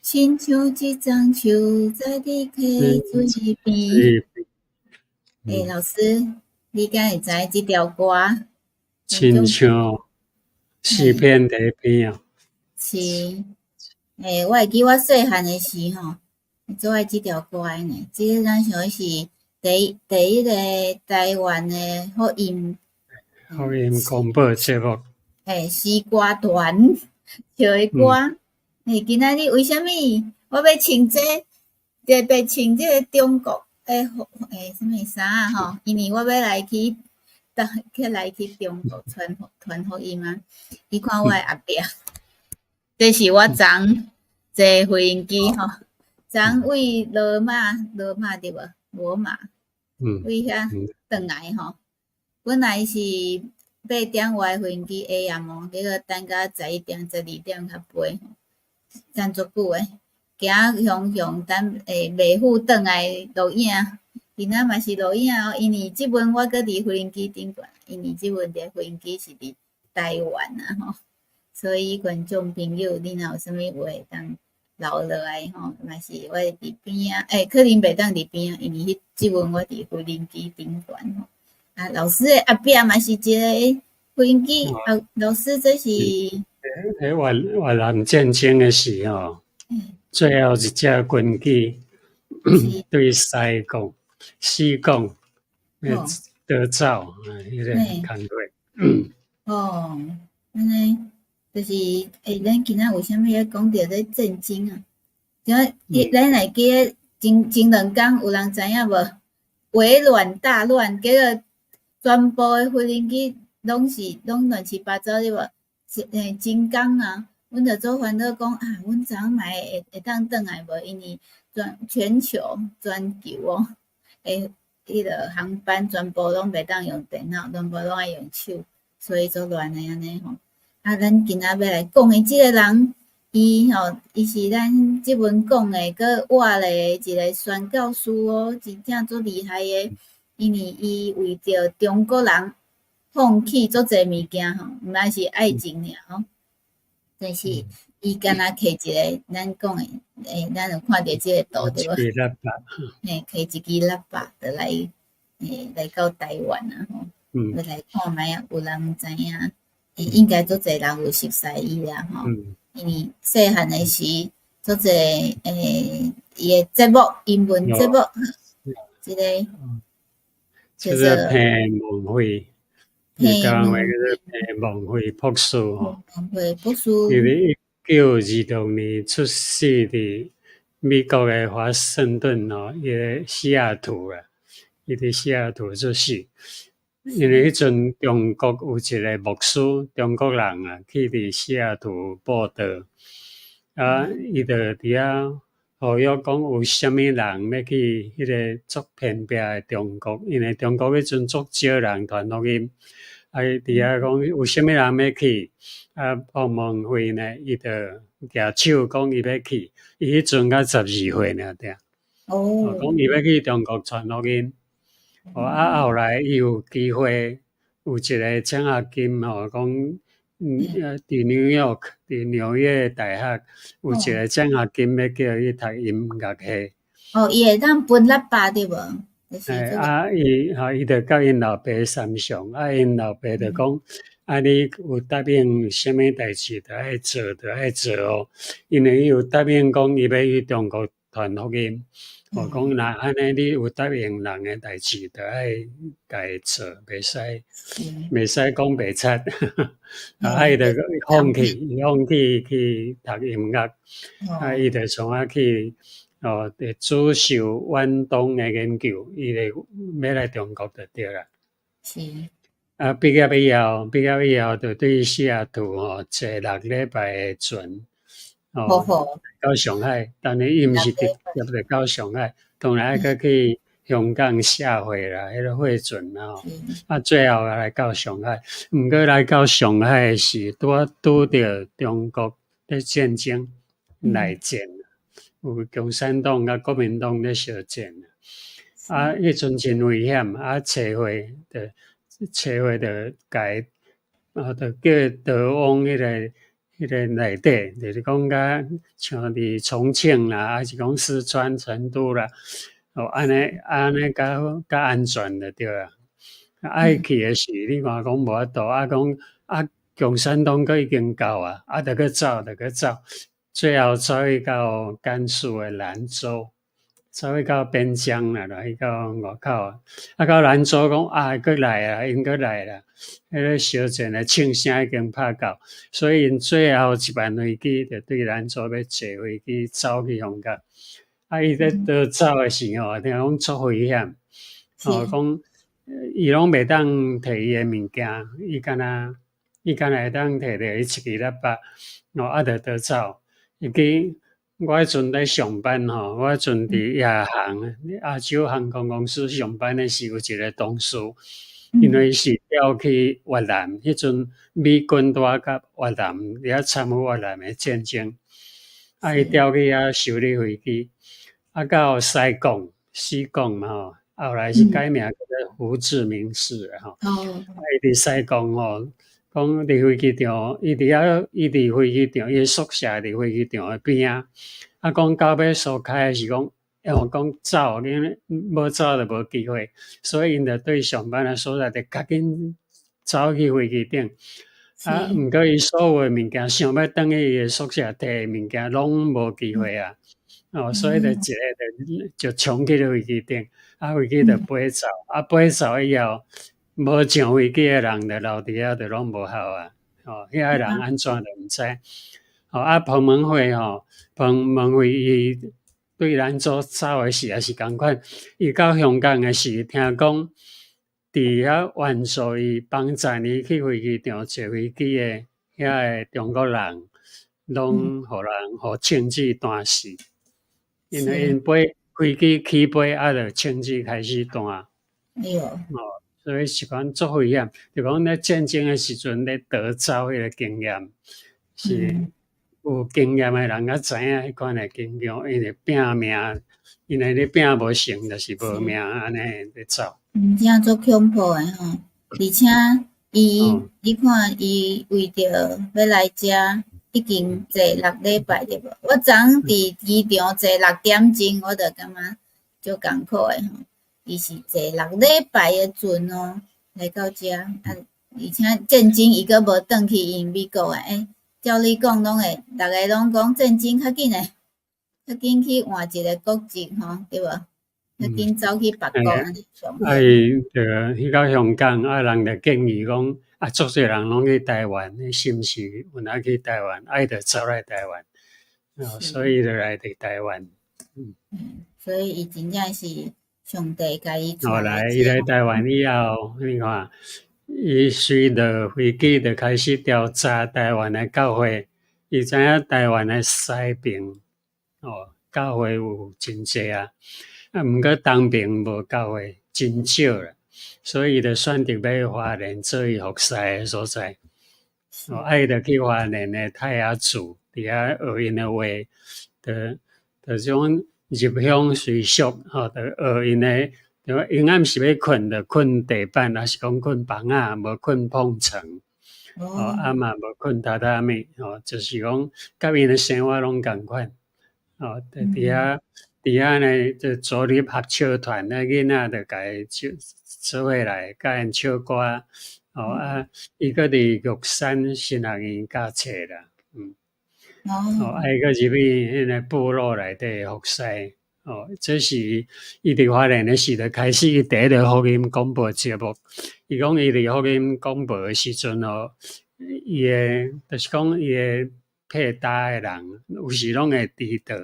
親像一欉樹栽佇溪水邊。欸，老師，你敢會知這條歌？親像詩篇第一篇哦。是，欸，我會記我細漢的時吼，足愛這條歌的呢。這個咱想是第一個台灣的福音福音廣播節目。欸，詩歌團唱的歌。欸，今仔日為啥物我欲穿這個，特別穿這個中國的欸啥物衫仔吼？因為我欲來去，去來去中國傳福音啊！你看我的後壁，這是我昨坐飛行機吼，昨對羅馬，羅馬對無？羅馬，對遐轉來吼。本來是8點外飛行機 AM 哦，結果等到11點、12點才飛，等足久的。行雄雄等會袂赴轉來錄影，今仔嘛是錄影哦。因為這陣我閣佇飛行機頂懸，因為這陣佇飛行機是佇台灣啊吼，所以觀眾朋友，你若有啥物話會當留落來吼，嘛是我佇邊仔，欸，可能袂當佇邊仔，因為彼這陣我佇飛行機頂懸吼。啊，老師的後壁嘛是一個飛行機，啊，老師這是？喺越南戰爭的時吼，最後一架軍機對西貢、西貢逃走，彼個工課。哦，按呢，就是欸，咱今仔為啥物欲講著這戰爭啊？咱會記得前2工有人知影無？微軟大亂，結果全部的飛行機攏是攏亂七八糟對無？欸，真工啊！阮就做煩惱講啊，阮昨昏嘛會當轉來無？因為全球哦，欸，彼个航班全部攏袂當用電腦，全部攏愛用手，所以足亂的按呢吼。啊，咱今仔欲來講的這個人，伊吼，伊是咱這文講的閣活的一個宣教師哦，真正足厲害的，因為伊為著中國人放棄足濟物件吼，毋單是愛情爾吼，但是伊敢若提一個咱講的，欸，咱有看著這個圖對無？嘿，提一支喇叭就來，欸，來到台灣啊吼，欲來看覓啊，有人知影，欸，應該足濟人有熟似伊啦吼，因為細漢的時，足濟欸，伊的節目，英文節目，這個叫做彭蒙惠，台灣話叫做彭蒙惠博士吼。蒙惠博士。伊佇1926年出世佇美國的華盛頓吼，伊個西雅圖啦，伊佇西雅圖出世。因為彼陣中國有一個牧師，中國人啊，去佇西雅圖佈道，啊，伊就佇遐呼籲講有啥物人欲去彼個足偏僻的中國，因為中國彼陣足少人傳福音，啊，伊佇遐講有啥物人欲去，啊，彭蒙惠呢，伊就舉手講伊欲去，伊彼陣才12歲爾爾。哦。講伊欲去中國傳福音。哦，啊，後來伊有機會有一個獎學金吼，講佇 New York，佇紐約大學有一個獎學金欲叫伊讀音樂系。哦，伊會當分喇叭對無？欸，啊，伊吼，伊就佮𪜶老爸參詳，啊，𪜶老爸就講，啊，你有答應啥物代誌，就愛做，就愛做哦。因為伊有答應講，伊欲去中國傳福音。哦，講若按呢，你有答應人的代誌，就愛共伊做，袂使講袂出。啊，伊就放棄，伊放棄去讀音樂，啊，伊就創啊去哦，主修遠東的研究，伊就欲來中國就對啦。啊，畢業以後，就對西雅圖吼坐6禮拜的船，哦，到上海，但是伊毋是直接就到上海，當然愛閣去香港下貨啦，彼個貨船啦吼，啊，最後來到上海。毋過來到上海時，拄仔拄著中國咧戰爭內戰，有共產黨佮國民黨咧相戰。啊，彼陣真危險，啊，車禍就共，啊，就叫逃亡彼個。彼个內底，就是講較像佇重慶啦，抑是講四川成都啦，哦，按呢按呢較較安全就對啦。愛去的時，你看講無法度，啊講啊，共產黨閣已經到啊，啊，著閣走，著閣走，最後走去到甘肅的蘭州，走去到邊疆啦，來去到外口啊，啊到蘭州講啊，閣來啊，𪜶閣來啦，彼个小戰的槍聲已經拍到，所以𪜶最後一班飛機就對蘭州欲坐飛機走去香港。啊，伊咧逃走的時候，聽講足危險，哦，講伊攏袂當提伊的物件，伊敢若伊敢若會當提著伊一支喇叭，哦，啊，就逃走。伊記我彼陣咧上班吼，我彼陣佇亞航亞洲航空公司上班的時，有一個同事，因為伊是調去越南，彼陣美軍拄仔佮越南佇遐參與越南的戰爭，啊，伊調去遐修理飛機，啊，到西貢，西貢嘛吼，後來是改名叫做胡志明市吼。啊，伊佇西貢吼，講佇飛機場，伊佇遐，伊佇飛機場，伊的宿舍佇飛機場的邊仔。啊，講到尾鎖開是講，欸，我講走，因為無走就無機會，所以𪜶就對上班的所在就較緊走去飛機頂。啊，毋過伊所有的物件，想欲轉去伊的宿舍提的物件，攏無機會啊。哦，所以就一个就就衝去飛機頂，啊，飛機就飛走，啊，飛走以後，無上飛機的人就留佇遐，就攏無效啊。哦，遐个人按怎就毋知。哦，啊，彭蒙惠吼，彭蒙惠伊對蘭州走的時也是仝款，伊到香港的時，聽講佇遐援助伊幫贊伊去飛機場坐飛機的遐个中國人，攏予人予槍子彈死。因為𪜶飛飛機起飛，啊，就槍子開始彈。哎喲。哦，所以是講足危險，就講咧戰爭的時陣咧逃走彼个經驗，是有經驗的人才知影彼款的經驗，因為拚命，因為你拚無成，就是無命按呢咧走。嗯，這足恐怖的吼，而且伊，你看伊為著欲來遮，已經坐六禮拜對無？我昨昏佇機場坐6點鐘，我就感覺足艱苦的吼。伊是坐六禮拜的船哦，來到遮啊，而且戰爭伊閣無轉去𪜶美國的，欸，照理講攏會，逐个攏講戰爭較緊的，較緊去換一個國籍吼，對無？較緊走去別國按呢上。啊，伊就去到香港，啊，人就建議講，啊，足濟人攏去台灣，你是毋是有哪去台灣？啊，伊就走來台灣，哦，所以就來佇台灣。嗯，所以伊真正是上帝共伊後來伊來台灣以後，你看，伊隨落飛機就開始調查台灣的教會，伊知影台灣的西爿哦，教會有真濟啊，啊，毋過東爿無教會，真少啦，所以伊就選擇欲去花蓮做伊服侍的所在。哦，啊，伊就去花蓮的泰雅族，佇遐學𪜶的話，就就種入鄉隨俗，吼，就學𪜶的。對，昏暗時欲睏，就睏地板，抑是講睏房仔，無睏膨床，哦，啊嘛無睏榻榻米，哦，就是講佮𪜶的生活攏仝款，哦，佇遐佇遐呢，就組立合唱團，那囡仔就共伊做做伙來，佮𪜶唱歌，哦啊，伊閣佇玉山神學院教冊啦，嗯，哦，啊，伊閣入去彼個部落內底服侍。哦，這是伊佇花蓮的時就開始，伊第一個福音廣播節目。伊講伊佇福音廣播的時陣哦，伊的就是講伊的配搭的人有時攏會遲到，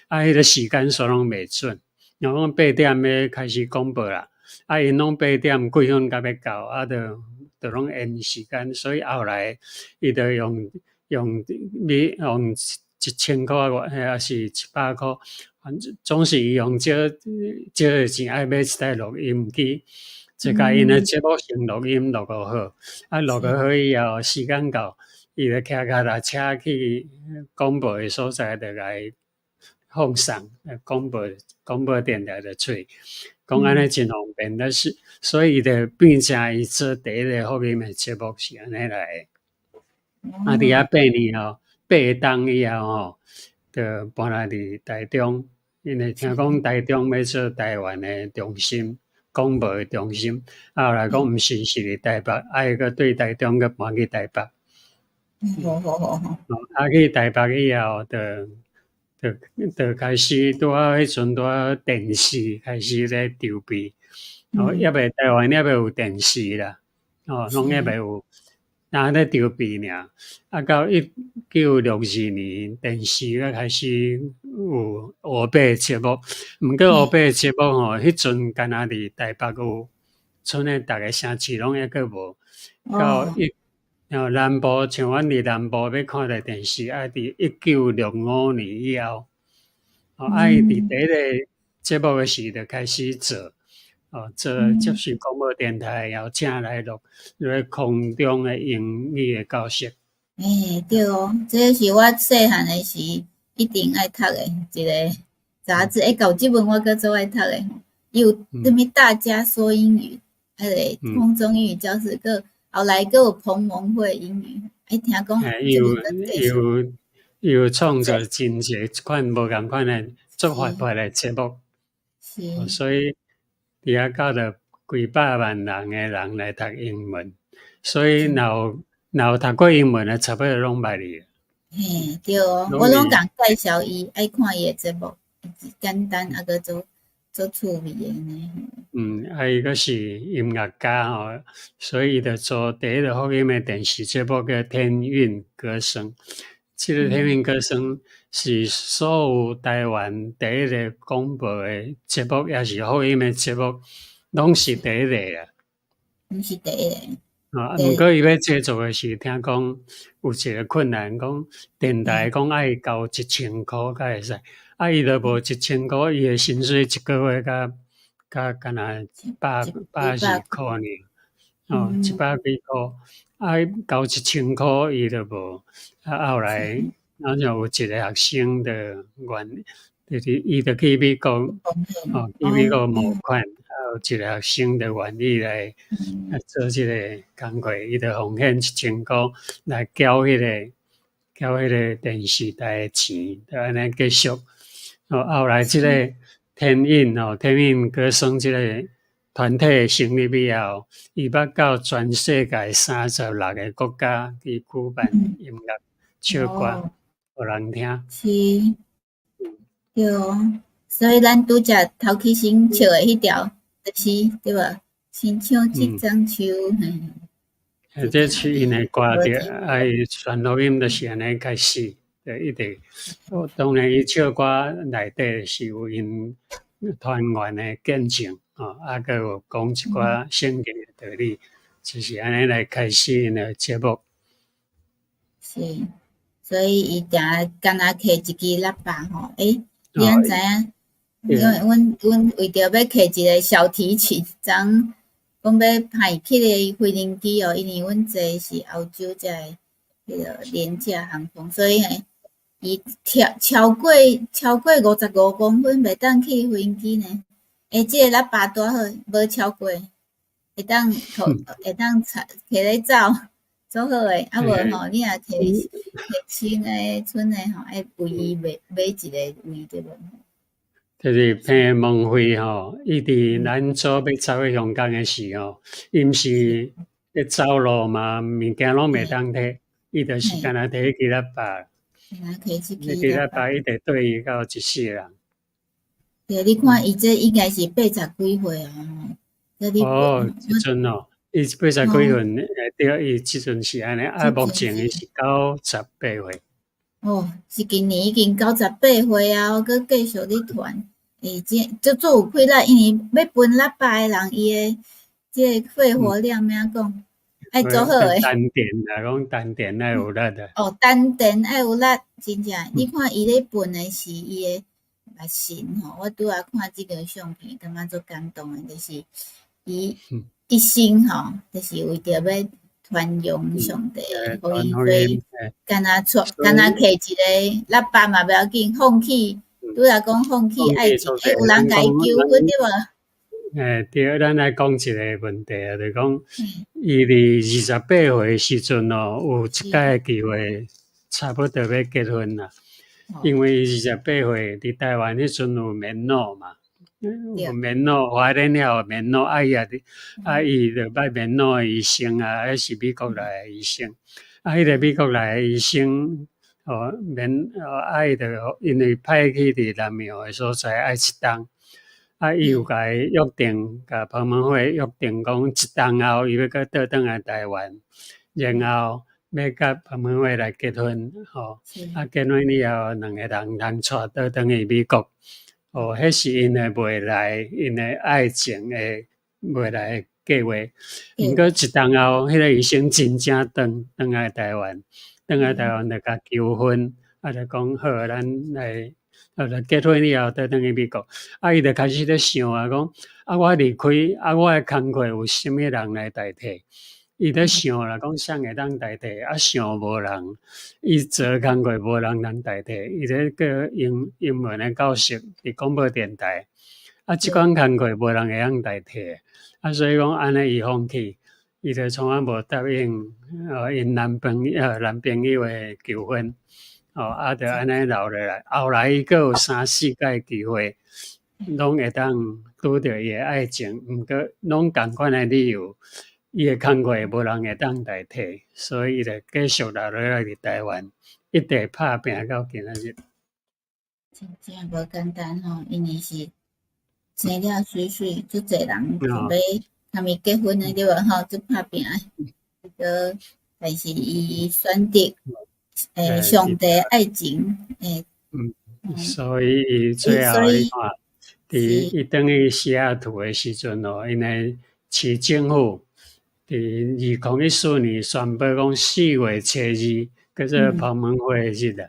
啊，彼個時間煞攏袂準。然後講8點欲開始廣播啦，啊，𪜶攏八點幾分才欲到，啊，就就攏延時間，所以後來伊就用用你用1000箍外，抑是100箍。總是伊用少少的錢愛買一台錄音機，就共𪜶的節目先錄音錄予好，啊錄予好以後，時間到，伊就騎腳踏車去廣播的所在，就共伊放送，廣播廣播電台就出，講按呢真方便，但是所以伊就變成伊做第一个福音的節目是按呢來的。啊，佇遐8年吼。8冬以後吼，就搬來佇台中，因為聽講台中欲做台灣的中心，廣播的中心，啊後來講毋是，是佇台北，啊伊閣對台中閣搬去台北。好好好好。啊去台北以後，就開始拄好彼陣拄好電視開始咧籌備，哦，猶未台灣猶未有電視啦，哦，攏猶未有，若咧籌備爾，啊到1962年電視才開始有烏白節目，毋過烏白節目吼，彼陣干焦佇台北有，賰咧逐个城市攏猶閣無，到一南部像阮佇南部欲看著電視，愛佇1965年以後，哦，啊伊佇第一個節目的時就開始做，哦，做接受廣播電台，然後請來錄咧空中的英語的教室。欸，對哦，這是我細漢的時一定愛讀的一個雜誌，欸，到這本我閣做愛讀的，伊有啥物大家說英語，彼个空中英語教室，閣後來閣有彭蒙會英語，欸，聽講伊有創造真濟款無仝款的足活潑的節目，所以佇遐教著幾百萬人的人來讀英文，所以若有讀過英文的，差不多攏捌伊。嘿，對哦，我攏共介紹伊愛看伊的節目，簡單啊，閣足足趣味的呢。嗯，啊，伊閣是音樂家吼，所以伊就做第一個福音的電視節目叫《天韻歌聲》。這个《天韻歌聲》是所有台灣第一个廣播的節目，也是福音的節目，攏是第一個啦。攏是第一個。啊，毋過伊欲製作的時，聽講有一个困難，講電台講愛交1000箍才會使，啊，伊就無一千箍，伊的薪水一个月才才干焦120箍爾，哦，一百幾箍，啊，交一千箍伊就無，啊，後來好像有一个學生就願，就是伊就去美國，哦，去美國募款，啊，有一个學生就願意來做這个工課，伊就奉獻一千箍來繳彼个電視台的錢，就按呢繼續。哦，後來這个天韻哦，天韻歌聲這个團體成立以後，伊捌到全世界36个國家去舉辦音樂唱歌，予人聽。是，對哦，所以咱拄才頭起先唱的彼條，就是對無？親像這樟樹，嘿。這是𪜶的歌對，啊，伊傳福音就是按呢開始，就一直。當然，伊唱歌內底是有𪜶團員的見證，哦，啊，閣有講一寡聖經的道理，就是按呢來開始𪜶的節目。是，所以伊定敢若提一支喇叭吼，欸，你敢知影？因為阮為著欲提一个小提琴，昨講欲派去个飛行機哦，因為阮坐的是歐洲這个彼个廉價航空，所以嘿，伊超超過55公分袂當去飛行機呢。欸，這个喇叭拄好，無超過，會當提咧走，足好的。啊無吼，你若提提輕的、蠢的吼，愛為伊買買一个位對無？就是彭蒙惠吼，伊佇咱祖欲走去香港的時候，伊毋是咧走路嘛，物件攏袂當提，伊就是干焦提彼支喇叭。提這支喇叭一直綴伊到一世人。對，你看伊這應該是八十幾歲啊。哦，這陣哦，伊八十幾歲，對，伊這陣是按呢，啊，目前伊是98歲。哦，是今年已經九十八歲啊，閣繼續咧傳。欸，這足有氣力，因為欲分喇叭的人，伊的這个肺活量欲按怎講，愛足好的。丹田啊，講丹田愛有力啊。哦，丹田愛有力，真正。你看伊咧分的是伊的目神吼，我拄仔看這張相片，感覺足感動的，就是伊一生吼，就是為著欲傳揚上帝的福音，所以敢若出，敢若提一个喇叭嘛無要緊，放棄。拄仔講放棄愛情，欸，有人共伊求婚對無？欸，對，咱來講一个問題啊，就講伊佇28歲時陣哦，有一擺機會差不多欲結婚啦。因為伊28歲，佇台灣彼陣有門諾嘛，有門諾，華聯了有門諾，啊伊也佇，啊伊就捌門諾的醫生啊，彼是美國來的醫生，啊，彼個美國來的醫生，哦，免，啊伊就因為派去佇南洋的所在愛一冬，啊伊有共伊約定，共彭文慧約定講一冬後，伊欲閣倒轉來台灣，然後欲佮彭文慧來結婚，吼，啊結婚以後，兩個人通𤆬倒轉去美國，哦，彼是𪜶的未來，𪜶的愛情的未來的計劃。毋過一冬後，彼個醫生真正轉轉來台灣，轉來台灣就共求婚，啊就講好，咱來，啊就結婚以後倒轉去美國。啊，伊就開始咧想啊，講啊我離開，啊我的工課有啥物人來代替？伊咧想啦，講啥會當代替？啊想無人，伊做工課無人通代替。伊咧叫英英文的教授佇廣播電台，啊，這款工課無人會曉代替。啊，所以講按呢伊放棄，伊就從來無答應𪜶男朋友的求婚。哦，啊，就按呢留落來。後來伊閣有三四擺機會，攏會當拄著伊的愛情，毋過攏仝款的理由。伊的工課無人會當代替，所以伊就繼續留落來佇台灣，一直拍拚到今仔日。真正無簡單吼，因為是生了媠媠，足濟人想欲共伊結婚的對無吼，足拍拚的。個，但是伊選擇上帝愛情。嗯，所以伊最後你看，佇伊轉去西雅圖的時陣哦，𪜶的市政府佇2014年宣布講4月初2叫做彭文慧日啊，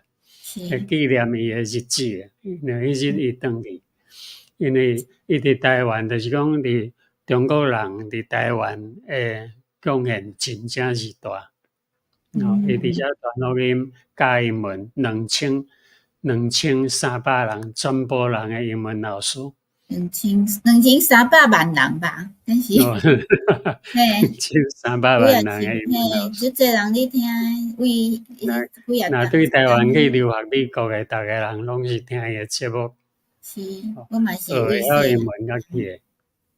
來紀念伊的日子。因為彼日伊轉去，因為伊佇台灣，就是講佇中國人佇台灣的貢獻真正是大。哦，伊佇遮傳福音教英文，2300人，全部人的英文老師。2300萬人吧，敢是？嘿，2300萬人的英文老師。足濟人咧聽，為幾啊。若對台灣去留學美國的，逐个人攏是聽伊的節目。是，我嘛是為學英文才去的。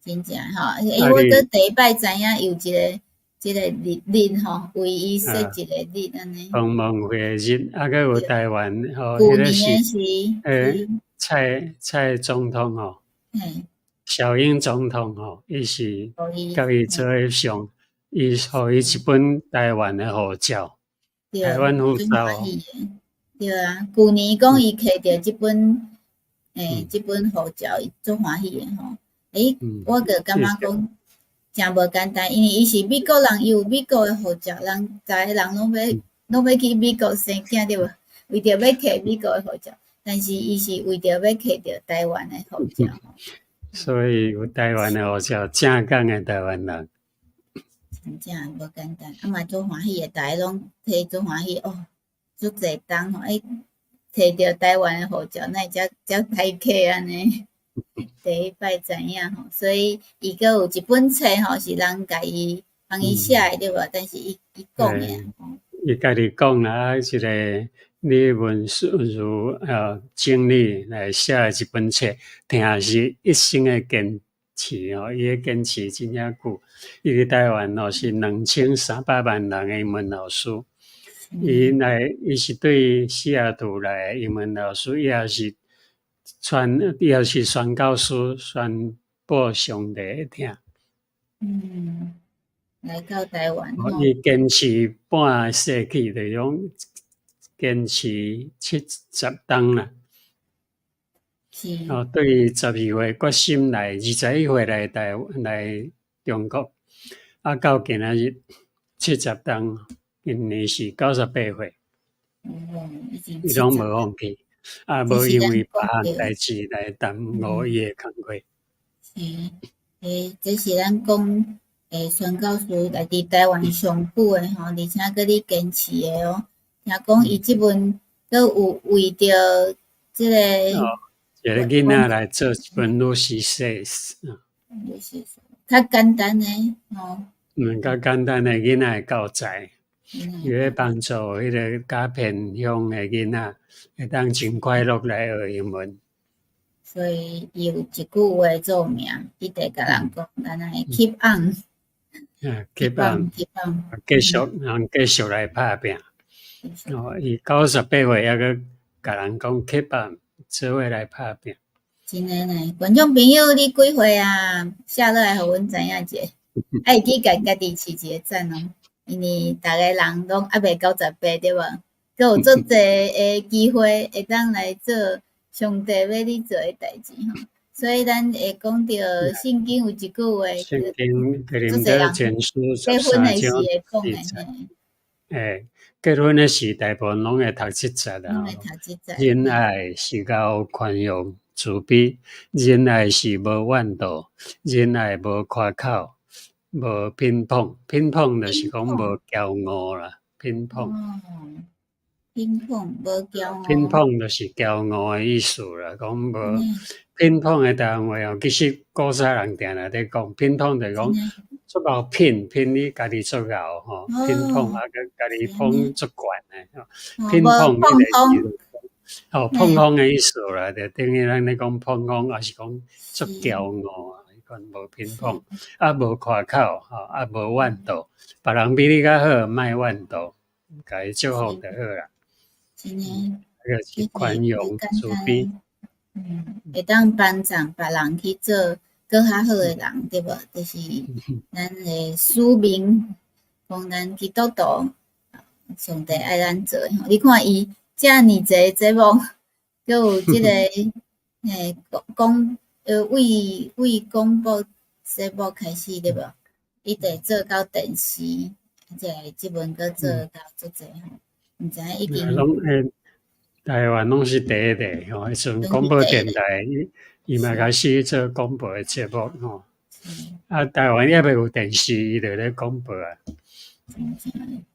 真正吼，欸，我閣第一擺知影有一個這個日日吼，為伊設一個日按呢。彭文慧日，啊，閣有台灣吼，舊年是蔡總統吼，小英總統吼，伊是共伊做翕相，伊予伊一本台灣的護照，台灣護照。對啊，舊年講伊摕著這本，這本護照，伊足歡喜的吼。欸，我閣感覺講誠無簡單，因為伊是美國人，伊有美國的護照，人逐個人攏欲去美國生囝對無？為著欲摕美國的護照，但是伊是為著欲摕著台灣的護照。所以有台灣的護照，正港的台灣人。真正無簡單，啊嘛足歡喜的，逐个攏摕足歡喜哦，足濟冬吼，欸，摕著台灣的護照，哪會遮遮歹客按呢？第一擺知影吼，所以伊閣有一本冊吼，是人共伊幫伊寫的對無？但是伊伊講的。伊家己講啦，啊，一個李文如經理來寫的一本冊，聽是一生的堅持哦，伊的堅持真正久。伊佇台灣哦是2300萬人的英文老師，伊來伊是對西雅圖來的英文老師，伊也是傳，伊也是宣教師，宣布上帝的疼。嗯，來到台灣。伊堅持半個世紀，就是講堅持70冬啦。哦，對12歲決心來，21歲來台來中國，啊，到今仔日70冬，今年是98歲。伊攏無放棄，啊，無因為別項代誌來耽誤伊的工課。是，欸，這是咱講，欸，宣教師來佇台灣上久的吼，而且閣咧堅持的哦。聽講伊這陣閣有為著這個一個囡仔來做一本 Lucy Says。 Lucy 較簡單的吼。嗯，較簡單的囡仔的教材。伊咧幫助彼个較偏鄉的囡仔，會當真快樂來學英文。所以伊有一句話做名，一直共人講，咱愛 keep on。啊，keep on， keep on，繼續，人繼續來拍拚。哦，伊98歲，猶閣共人講 keep on，做伙來拍拚。真的呢，觀眾朋友，你幾歲啊？寫落來予阮知影一下。愛記共家己飼一個讚哦，因為逐个人攏猶未98對無？閣有足濟的機會會當來做上帝欲你做的代誌吼。所以咱會講著聖經有一句話，聖經哥林多前書結婚的時會講的。欸，結婚的時大部分攏會讀這節啦。攏會讀這節。仁愛是夠寬容慈悲，仁愛是無怨妒，仁愛無誇口，無偏捧，偏捧就是講無驕傲啦，偏捧。哦，偏捧無驕傲。偏捧就是驕傲的意思啦，講無偏捧的台灣話哦，其實古早人定定咧講偏捧，就是講足𠢕品，品你家己足𠢕吼，偏捧啊，閣家己捧足懸的，偏捧彼個是哦，膨風的意思啦，就等於咱咧講膨風，抑是講足驕傲啊，彼款無偏捧，啊無誇口，吼，啊無怨妒，別人比你較好，莫怨妒，共伊祝福就好啦。真的，這個是寬容慈悲。嗯，會當幫助別人去做閣較好的人，對無？就是咱的使命，講咱基督徒，上帝愛咱做的吼。你看伊遮爾濟節目，閣有這個欸廣為為廣播節目開始對無？一直做到電視，這個這門閣做到足濟吼，毋知影已經。攏欸，台灣攏是第一個吼，彼陣廣播電台，伊嘛開始做廣播的節目吼。啊，台灣猶未有電視，伊就咧廣播啊。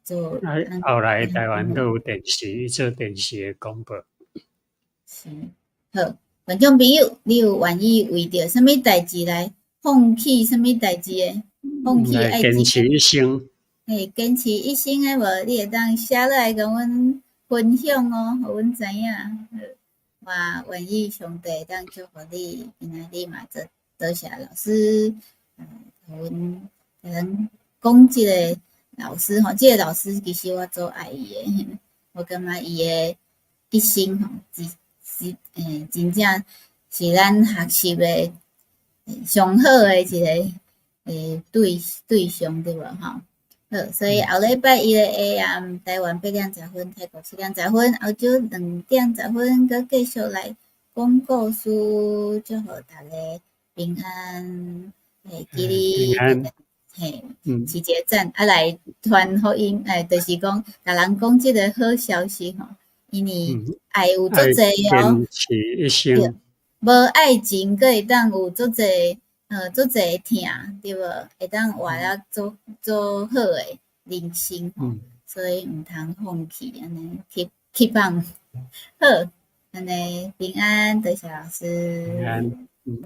做啊，後來台灣閣有電視，伊做電視的廣播。是，好，觀眾朋友，你有願意為著啥物代誌來放棄啥物代誌的？放棄愛堅持一生。嘿，堅持一生的無？你會當寫落來共阮分享哦，予阮知影。我願意上帝會當祝福你，今仔日嘛做多謝老師，予阮咱講這个老師吼，這个老師其實我足愛伊的，我感覺伊的一生吼，是是欸，真正是咱學習的上好的一個欸對象對無吼？好，所以後禮拜一的 AM 台灣8點10分，泰國7點10分，澳洲2點10分，閣繼續來講故事，祝福大家平安，會記你，嘿，飼一个讚，啊來傳福音，欸，就是講，共人講這个好消息吼，因為愛有足濟哦，堅持一生，無愛情，閣會當有足濟。足濟疼，對無？會當活啊足足好的人生吼，所以毋通放棄，按呢 keep keep on，好，按呢平安，多謝老師。平安，嗯。